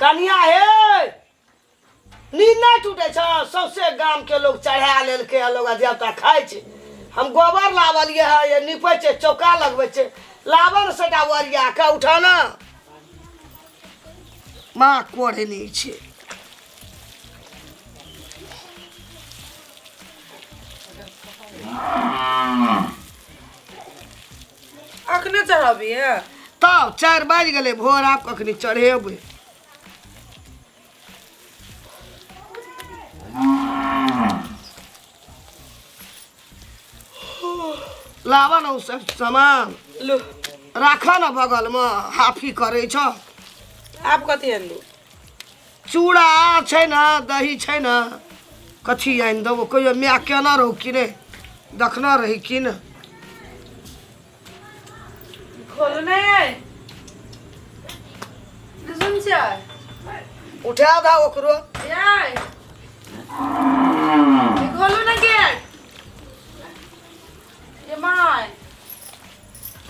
कनिया हे, नींद नहि टूटे छ। सौंसे गाम के लोग चढ़ा लेलकै आ लोग धियापुता खाइ छै। हम गोबर लावलियै है, ये निपै छै, चौका लगबै छै। लाबऽ ने सबटा ओरिया कऽ, उठा ने। माँ कोढ़े नहि छै। अखने चढ़बियै? तब 4 बाजि गेलै भोर, आब कखनी चढ़ेबै? लाबऽ ने ओ सब सामान। लू। राखऽ ने बगलमे, हाफी करै छ। आब कथी आनलू? चूड़ा छै ने, दही छै ने, कथी आनि देबो? कहियो माय केने रहौ कि नहि, देखने रही कि नहि? खोलू नहि, सुन छै। उठा दऽ ओकरो। याय, खोलू ने गेट। ये my,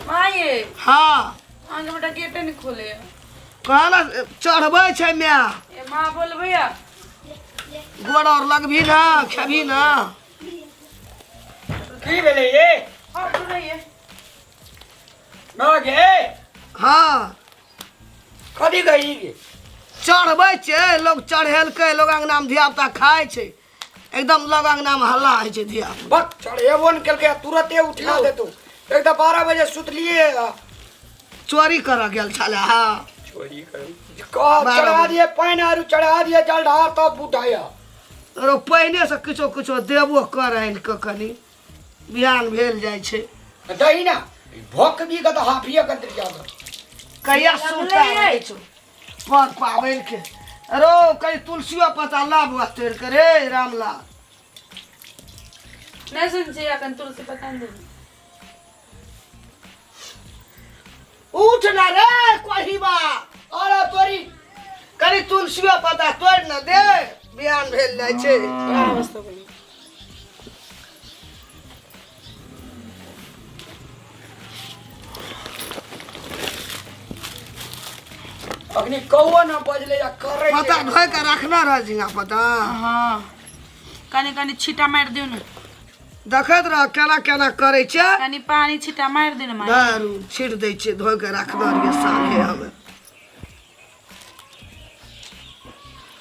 my ये। हाँ। अहाँके बेटा गेटे नहि खोले। कहला चढ़बै छै माय। ए माँ, बोलबैया। गोड़ और लगबी ना, खेबी ना। की भेलै ये? हाँ, तू रहिए। ना गे। हाँ। कथी कही गे? चढ़बै छै लोग, चढ़ेलकै लोग अंगनामे, धियापुता खाइ छै। एकदम लोग अंगनामे हल्ला होइ छै धियापुता। बक, चढ़ेबो ने केलकै आ तुरते उठा देतौ। एक तऽ 12 बजे सुतलिए आ। चोरी करऽ गेल छलै। हाँ। चोरी कर कह। 12 चढ़ा बजे। दिए पानि आरू, चढ़ा दिए जलढार, तब उठाया। रो पहिने से किछो किछो देबो कर आनि कऽ, कनि बिहान भेल जाइ छै। दही ना भोक भी के तऽ हाफिए के दिया। कहिया सुता रहै छौ पर पाबनि के? रो कनि तुलसियो पत्ता ला बुआ तोड़ि के रे रामलाल। नहि सुन छै, अखन तुलसी पता नहि देबी। उठ ना रे कोहिबा। अरे तोरी। कनि तुलसियो पत्ता तोड़ि ने दे, बिहान भेल जाइ छै। अवस्था बनी। अखनी कौओ ना बजले या करै छै। पत्ता धोइ के रखने रह झिंगा पत्ता। हाँ, कनि कनि छीटा मारि दियौ ने। देखैत रह केना केना करै छै। कनि पानी छीटा मारि दियौ ने माय। दारू छीट दै छियै, धोइ के रखने रहियै साँझे हमे।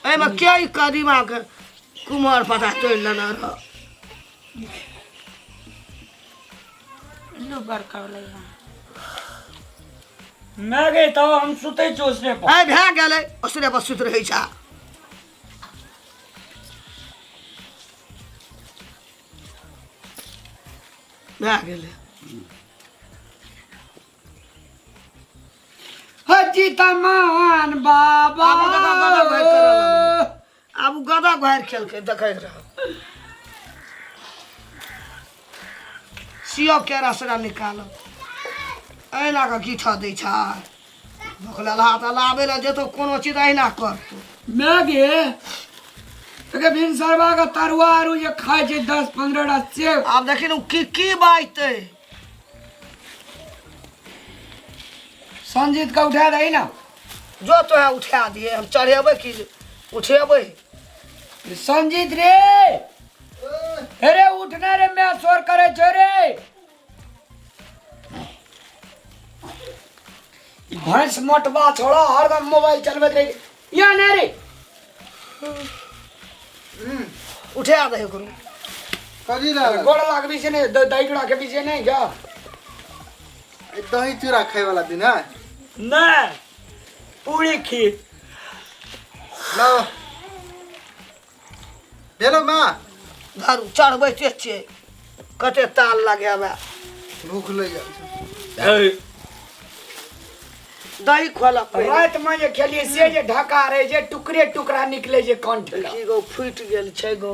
एहिमे के ई कदीमा के कुम्हर पत्ता तोड़ि लेने रह? लू, बड़का वाला यहाँ। मैं गई तब हम सुतै छी उसने पर। आइ भए गेलै, ओसरे पर सुति रहै छ। भए गेलै। हजी तमान बाबा। आब गदा गदा घारि करऽ लगलै। आब ओ गदा घारि खेलकै, देखैत रह। सियो केरा सेरा निकाल, एहिना कऽ गीठ दै छै। भुखलल हाथ लाबै लए जेतौ कोनो चीज, अहिना करतौ। मैं गे एके भिनसरवा के तरुआ आरू जे खाइ छै 10-15 टा से। आब देखी ने ओ की की बाजतै। संजीत के उठा दही ना। जो तोहे उठा दिए, हम चढ़ेबै कि उठेबै? संजीत रे, अरे उठना रे, मैं शोर करे छो रे। ई भैंस मोटबा छोड़ा हरदम मोबाइल चलबैत रहे या नहीं रे। उठा दे करू। कथी लागल? गोड़ लागबी से नहीं, दही चूड़ा खेबी से नहीं जा। ई दही चूड़ा खाय वाला दिन है? नहीं, पूरी खीर। लाओ भेलो माँ। धरू, चढ़बै छियै, कते ताल लगेबै। भूख लागि गेल छै। दही खोलक पहिले। रात में जे खेलिए से जे ढका रहे जे टुकड़े टुकड़ा निकले जे कंठ लग। की गो फूटि गेल छै गो।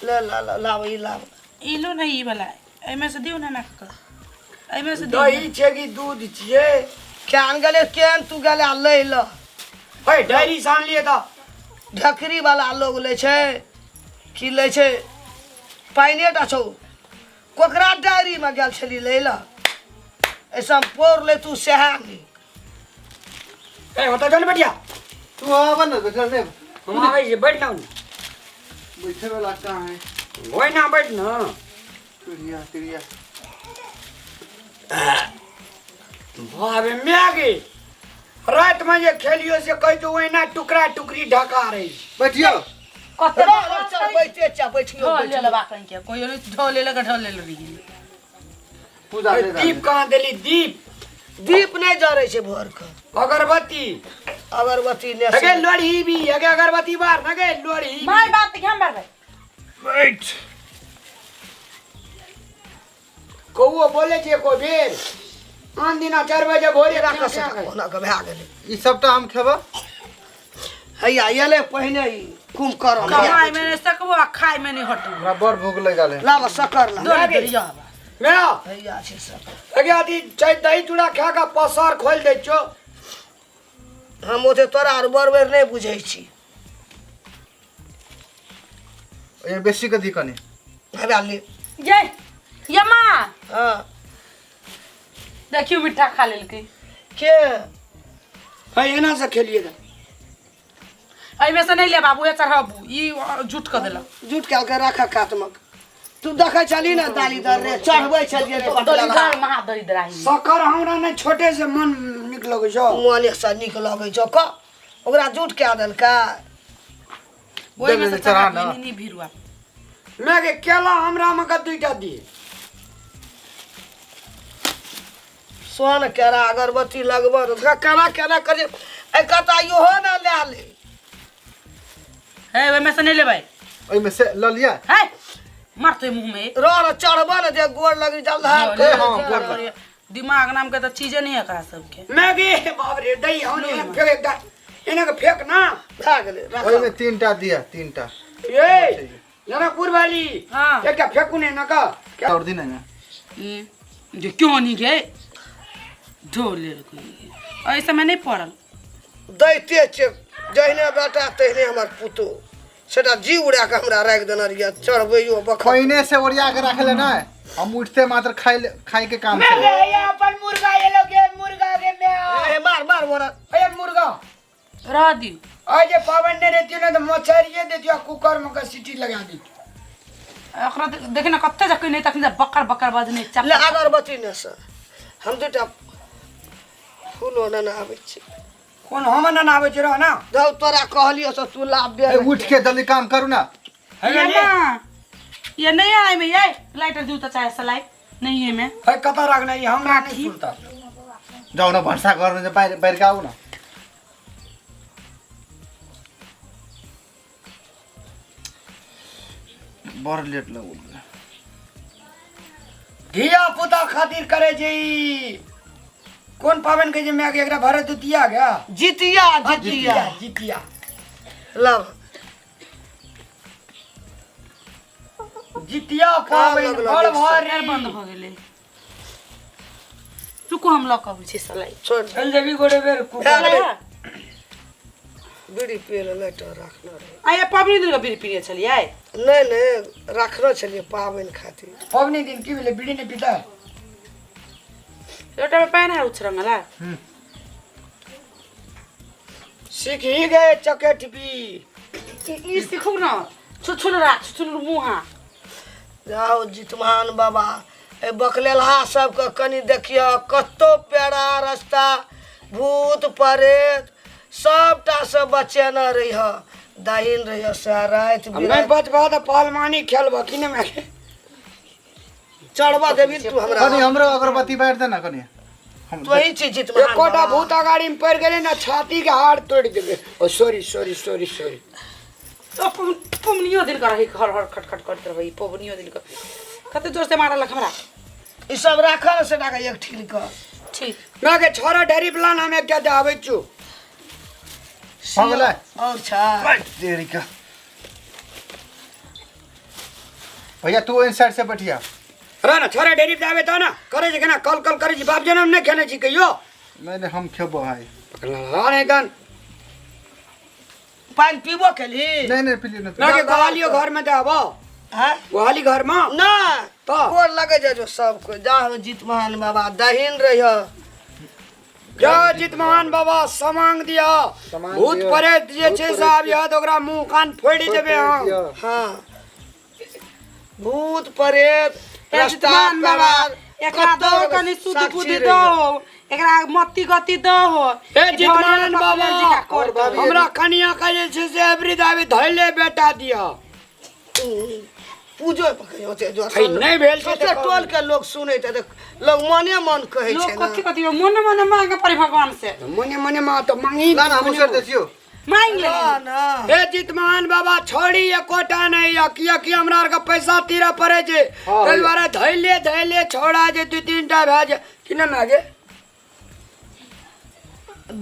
ले ला ला, लाब ई लाब। ई लू ने, ई वाला एहिमे से दियौ ने नाक कऽ, एहिमे से दियौ। दही छै कि दूध छियै? केहन गेलै, केहन तू गेलै आ लै ल। हे, डायरी से आनलियै तऽ। ढकरी वाला लोग लै छै की लै छै? पानिए टा छौ। कोकरा डायरीमे गेल छली लै ल? ऐसा पौर ले तू सएह नीक। ए होता जन बेटिया। तू आवा ना बैठल नहीं। हम आबै छी, बैठ जाउ ने। बैठे वाला कहाँ है? ओहिना बैठ न। तिरिया तिरिया। बाबे मैगी रातिमे जे खेलियो से कहै छौ ओहिना टुकड़ा टुकड़ी ढका रही। बैठियो। कते रह रह चल बैठे चा बैठियो। ढोल बैठियो। लेलबा कहीं के कोई नहीं ढोल लेलक ढोल लेल रही। पूजा ले दीप कहाँ देली? दीप दीप नहीं जरै छै भोर के। अगरबत्ती। अगरबत्ती ने अगे लोढ़ी भी, अगे अगरबत्ती बार न गे लोढ़ी। माय बात के हम बारबै। बैठ। कौओ बोले छै एको बेर आन दिना 4 बजे भोरे राख से कोना के भए गेलै। ई सबटा हम खेबो। हैया एलै पहिने ई कुंभकर्ण। कमाइ में नहीं सकबो आ खाइ में नहीं हटबो। हमरा बड़ भूख लगल है। लाब शक्कर ला। दौड़ दौड़ आबा। मेरा हैया छै शक्कर। अगे अथी छै दही चूड़ा खा के पसार खोलि दै छौ। हम ओते तोरा आर बड़ बेर नहि बुझै छी। ए बेसी कथी कने? हबा ले। ये यमा। हां देखियो मिठा खा लेलकै। के है एना से खेलिए त। एहिमे से नहीं ले बाबू, हे चढ़ाबू ई झूठ क देलक। झूठ के के राख कातमक। तू देखै छली ना दाली दर रे चढ़बै छलियै रे पटला। दलिदर महा दरिद्राही। शक्कर हमरा ने छोटे से मन निक लगै छौ। मन से निक लगै छौ क ओकरा झूठ के देलकै। ओहिमे से चढ़ा चढ़ा ना। नी भिरुआ। मैं के केला हमरा में का दुईटा दी। सोन केरा अगरबत्ती लगब केना केना करे ए कता इहो ना ले ले। हे ओहिमे से नहीं लेबै। ओइमे से ल लिया। हे मारते मुंह में। रह रह चढ़ब ने जे गोड़ लगी जल धार। ए, हाँ, गोड़ लग। दिमाग नाम के तो चीजे नहीं है एकरा सबके। मैं के बाप रे दही हम ने फेंक एकटा एना के फेंक ना। भए गेलै राख। ओइमे तीनटा दिया तीनटा। ए जनकपुर वाली। हाँ। एकटा फेंकू ने ना का। और दिन है ना। जे क्यों नहीं गए ढोल लेलकै। एहि समय नहीं पड़ल। दैते छै जहिने बेटा तहिने हमर पुतोह सेटा जी उड़ा के हमरा राखि देने रहियै चढ़बैयो बखत। पहिने से ओरिया के राखले ना, हम उठते मात्र खाइ खाइ के काम मैं छै। के ये अपन मुर्गा ये लोग के मुर्गा के मैं ए मार मार मोरा। ए मुर्गा रह दियो। आज जे पावन ने रहती ना तो मछरिए देती कुकर में का सीटी लगा दी। एकरा देखि ना कते जकै नहीं तखन बकर बकर बजने चप। ले अगरबत्ती ने से हम दुटा फूलो ने आबै छै। कोन हम ना आबै छै रह ना। दौ तोरा कहलियो से तू लाभ दे। ए उठ के जल्दी काम करू ना। ये ना ये नहीं आए में ये लाइटर दिउ त चाहे सलाई नहीं है में। है कता राखना ये हमरा नहीं सुनता। जाऊ न भन्सा घरमा चाहिँ बाहिर बाहिर आऊ न। बड़ लेट लगल। धिया पुता खातिर करे जे ई। कोन पावन के जे मैं के एकरा भरत दुतिया गया। जितिया जितिया जितिया लाभ जितिया पावन बड़ भारी। बंद भ गेलै। रुकू हम लऽ कऽ अबै छी सलाई। छोड़ चल जेबी गोड़े बेर कुकर। बीड़ी पिए ले लाइटर राखने रहे। आ ये पाबनि दिन के बीड़ी पिए छलियै? नहीं नहीं राखने छलियै पाबनि खातिर। पाबनि दिन की भेलै बीड़ी नहीं पीता? लोटा में पानि है उछरंगला। सीख ही गए चकेट भी। ई सीखू ना छुछुल रा छुछुल मुहा। जाओ जितमान बाबा ए बकलेलहा सबके कनी देखियो कतो पेड़ा रास्ता भूत प्रेत सबटा से बचेने रहिह दाहिन रहिह से राति नहीं बचबा त पहलवानी खेलबा कि नहीं मैं चढ़बा देबी तू हमरा। कनी हमरो अगरबत्ती बाँट दे ना कनी। हम तू ही छी जितमान एकोटा भूत अगाड़ी में पड़ गेलै ना छाती के हाड़ तोड़ देबे। ओ सॉरी सॉरी सॉरी सॉरी। तो पवनियो दिन कर रही हर हर खट खट करत रही पवनियो दिन कर कते जोर से मारलक हमरा। ई सब राखल से डाका एक ठील क ठीक। मैं के छोरा ढेरी प्लान हम एक दे आबै छु। हो गेलै और छा देरी का भैया तू इन साइड से बैठिया। रह ना छोरा ढेरी पे आवे त ना करे जे केना कल कल करे जे बाप जनम नहीं खेने छी कहियो। नहीं नहीं हम खेबो भाई। पकड़ला रे गन पानी पीबो केली? नहीं नहीं पीली ना। ना के ग्वालियो घर में जाबो। हां ग्वाली घर में ना तो गोर लगे जा जो सब को जा हो जितमान बाबा दहिन रहियो। जय जितमान बाबा समांग दिया समांग भूत दिअ। प्रेत जे भूत छै से प्रेत आबि तऽ ओकरा मुंह कान फोड़ि देबै हम दिअ। हाँ भूत प्रेत हे रास्ता जितमान बाबा पेरार, एकरा कतौ दहो कनि सुध साक्षी बुद्धि रहिए। दहो एकरा मति गति दहो हे जितमान बाबा और भाभी हमरा कनिया के जे छै से एवरी दाबी धैले बेटा दिया पूजो पकड़ियो ते जो है, नहि भेल छै सबसे तऽ टोल के लोग सुनैत हेतै लोग मने मन कहै लोग छै ना। कथी कथी मने मने मांगे पड़े भगवान से मने मने माँ तऽ मांगी ना ना हम उसर दै छियौ मांग ले ना ना हे जितमान बाबा छोड़ी एकोटा नहि यऽ किएकि हमरा आरके पैसा तीरऽ पड़ै छै हँ, ताहि दुआरे धैले धैले छोड़ा जे दू तीन टा भए जाय कि नहि मागे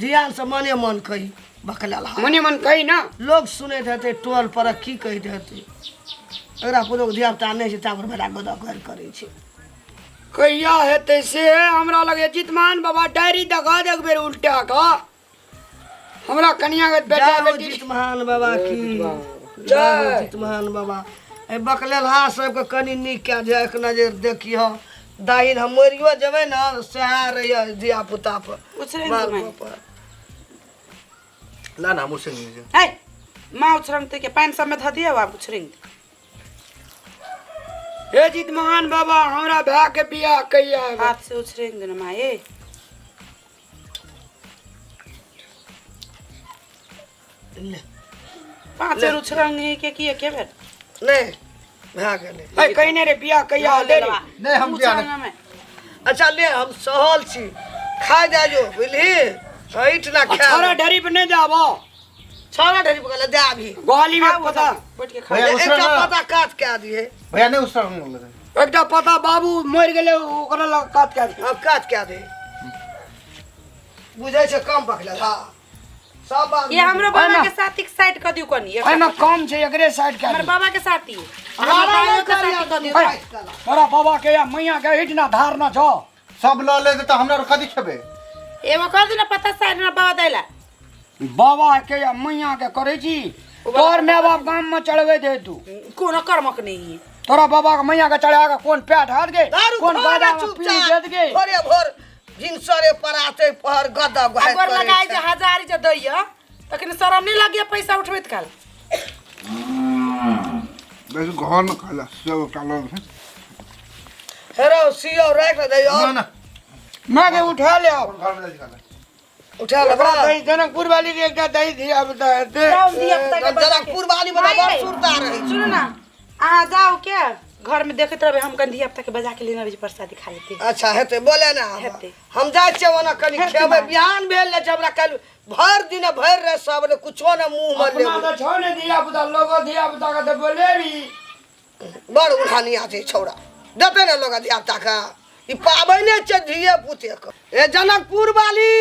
ध्यान से मने मन कही बकलेल मने मन कही ना लोग सुनैत हेतै टोल पर की कहैत हेतै एकरा कोनो धिया पुता नहि छै तापर बेटा गोदा घर करै छै कहिया हेतै से हमरा लगे जितमान बाबा डायरी देखा दे एक बेर उल्टा कऽ हमरा कनिया के बेटा जय हो बेटी जीत महान बाबा की जय हो जीत महान बाबा एहि बकलेलहा सबके कनि नीक कए दिअ एक नजर देखिह दाहिन हम मरियो जेबै ने सएह रहैए धिया पुता पर उछरैन बाल दू पर ना ना हम उसर नहीं है माँ उछरंगते के पानि सबमे धऽ दियौ आब उछरंग हे जीत महान बाबा हमरा भाय के बियाह कहिया हेबै? हाथ से उछरंग दे ना माँ ए ले पाँच बेर उछरंग है के की एके बेर नहि भए गेलै है कहिने रे बियाह कहिया हेतै रे? नहीं, हम बियाह नहीं। उछरंग में अच्छा ले हम सहल छी खा जाइयो बुझली ऐठ ना आ खा छोरा ढेरी पर नहीं जाबो छौड़ा ढेरी पकड़ दे अभी गोहाली में पता बैठ के खा भैया उसर एकटा ना पता काट के दिए भैया नहीं उसर लगे एकटा पता बाबू मरि गेलै ओकरा लग कात कए अब काट के दे बुझै छै कम पकड़ल हाँ सब बात ये हमरो बाबा के साथी के साइड क दियौ कनी एहिमे कम छै एकरे साइड कए हमर दियौ। बाबा के साथी हमर बाबा के साथी क दियौ है, तोरा बाबा के या मैया के हिट ना धार ना छौ सब लऽ ले तऽ हमरा आर कथी खेबै एगो कर दिना पता साइड ना बाबा दैला बाबा के या मैया के करै छी तोर माय बाप गाम में चढ़बै दे तू कोनो कर्मक नहीं है तोरा बाबा के मैया के चढ़ा के कोन पेट हाथ गे दारू कोन खा गाजा ना में पी चुपचाप देत गे भोरे भोर भिनसरे पराते पहर गदा आ गोर लगाई जे हजारी जे दैया तखन शरम नहीं लगिया पैसा उठबैत काल बेसी घरमे खाइला सब कालो हेरो सियो राख ने दैयो ना ना मैं के उठा ले आओ घरमे जाइ छी खाला उठा ले ओकरा दही जनकपुर वाली के एकटा दही दिया बता दे जाओ दिया पुता के बचा के। जनकपुर वाली बड़ा माई बड़ रे, सुरता रहे सुनू ना अहाँ जाओ के घर में देखैत रहबै हम कनि धिया पुता के बजा के लेने अबै छी प्रसादी खा लेते अच्छा हेतै बोले ना आब। हेतै। हम जाइ छियै ओना कनि हेतै खेबै माँ। बिहान भेल ने छै हमरा काल्हि भरि दिन भरि राति सब ने कुछो ने मुँह मे अपना लेबै तऽ छौ ने धिया पुता लोगो धिया पुता के तऽ बोलेबी बड़ उठानिया छै छौड़ा देतै ने लोग धिया पुता के ई पाबनि छै धिये पुते के ए जनकपुर वाली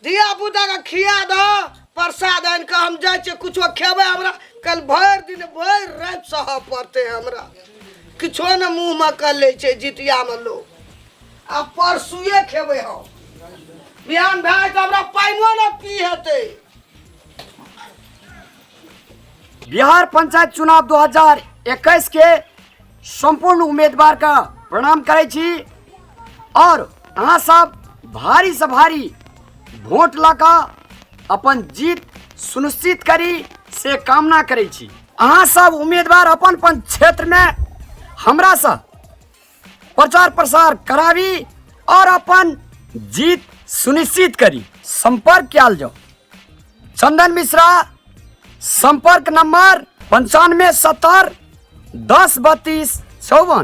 धिया पुता के खिया दह प्रसाद आनि कऽ हम जाइ छियै कुछो खेबै हमरा काल्हि भरि दिन भरि राति सहऽ पड़तै हमरा किछो ने मुँहमे कऽ लै छै जितियामे लोक आ परसुए खेबै हम बिहान भए जेतै हमरा पानिओ ने पी हेतै बिहार पंचायत चुनाव 2021 के सम्पूर्ण उम्मीदवार का प्रणाम करै छी और अहाँ सब भारी से भारी वोट लऽ कऽ अपन जीत सुनिश्चित करी से कामना करै छी अहाँ सब उम्मीदवार अपन अपन क्षेत्रमे हमरासँ प्रचार प्रसार कराबी और अपन जीत सुनिश्चित करी। संपर्क कयल जाउ चंदन मिश्रा, संपर्क नंबर 95 70 10 32 54।